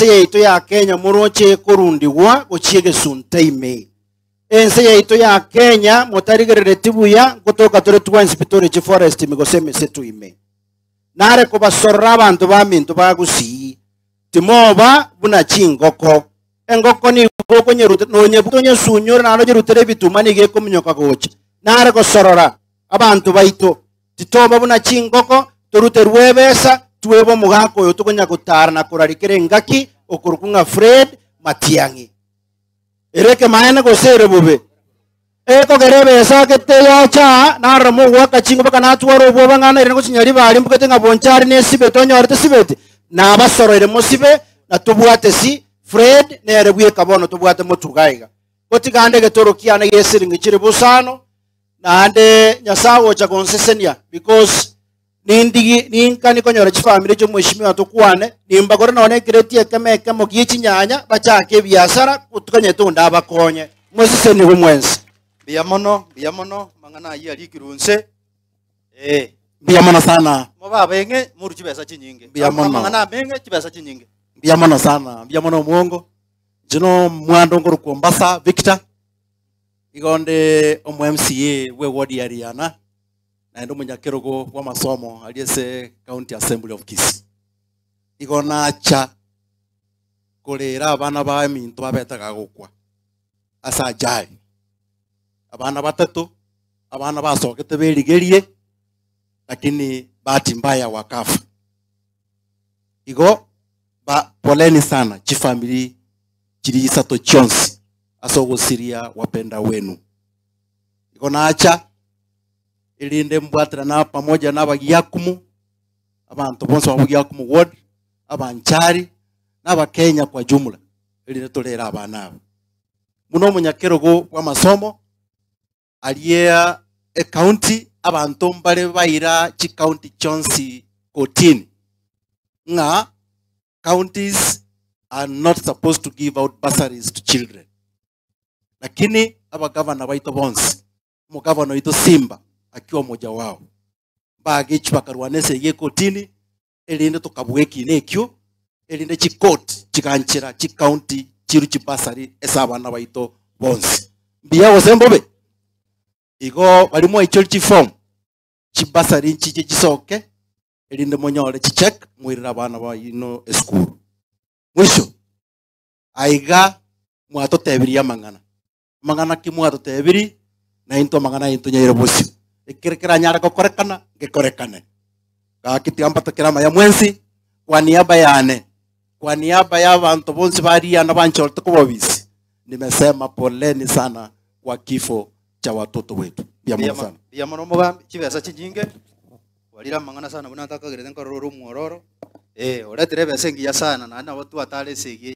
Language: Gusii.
Ense yaito ya Kenya moroche ekorundigwa gochia egesunte ime. Ense yaito ya Kenya motarigerereti buya nkotoka tore twensi pi tore chiforest ime gose emeseto ime. Nare kobasorora abanto baminto ba Gusii, timoba buna chingoko. Engoko nigo okonyeruta nonye onyesunyore naende onyerutere ebituma nigo ekominyoka gocha. Nare gosorora abanto baito, titoba buna chingoko, toruterwe ebesa, twebe omogaka oyo tokonya gotara na korarikera engaki okorokwa ng'a Fred Matiang'i. Ere ekemaene gose ere bobe? Ekogera ebesa gete yacha aa, narora mogoaka chingo mpaka natwara obwoba ng'a nairane gochinya ribari mbugete ng'a bonchari nesibete onyorete sibete, nabasoroire mosibe na tobwate si Fred nere bweka bono tobwate motuga iga. Gotiga ande egetoro kiane gi'esiringi chilifu isano, naende Nyasae ogocha gonsesenia because nindigi ninkani konyora chifamiri chi'omweshimiwa tokwane, nimbagore nonya ekereti ekemo ekemo gie chinyanya, bachake ebiasara, tokanyete onde abakonye. Mosesenigwe mwensi. Mbuya mono, mbuya mono, amang'ana ayio arikirwe inse, ee. Mbuya mono sana. Mobe abeng'e, morue chibesa chinyinge. Mbuya mono. Amang'ana ameng'e, chibesa chinyinge. Mbuya mono sana, mbuya mono omwongo. Inche no omwando nkorokwa Ombasa Victor, igo nde omo MCA bwe ward ya Riana, naende omonyakerogo bw'amasomo aria ase County Assembly of Kisii. Igo nacha korera abana baminto babete gagokwa ase ajali. Abana batato, abana basogete berigerie, lakini bahati mbaya wakafa. Igo ba poleni sana chifamiri chiria isato chionsi ase ogosiria wapenda wenu. Igo nacha erinde mbwaterane pamoja na abagiakumu, abanto bonsi ba Bugiakumu ward, abanchari, na abakenya kwa jumla, erinde torere abana aba. Buna omonyakerogo bw'amasomo, aria ecounty, abanto mbare baira chicounty chionsi kotini, ng'a counties are not supposed to give out bursaries to children. Lakini abagavana baito bonsi, omogavana oito Simba akiwa omoja wao, mbagechi bakarwana esegi ekotini, erinde tokabua ekina ekio, erinde chicourt chiganchera chicounty chiru chibasari ase abana baito bonsi. Mbuya gose mbobe? Igo baria mwaichoria chiform, chibasari nchiche chisoke, erinde monyore chicheck moirere abana baino esukuru. Mwisho, aiga mwatotebirie amang'ana. Amang'ana ki mwatotebirie? Naintwe amang'ana aye ntonyaire bosio. Ekere keranyare gokorekana, ngekorekane. Gaki tiga mbatakere amaya mwensi, kwa niaba yane, kwa niaba ya abanto bonsi ba Riana banchorete koba obisi, nimesema poleni sana kwa kifo cha watoto wetu. Mbuya mono sana. Mbuya mono omogambi, chibesa chinyinge, kwarire amang'ana sana buna ntakagerete nkorora ore omwororo, eh, oretire ebesa engiya sana naende nabo twatara esegi eye.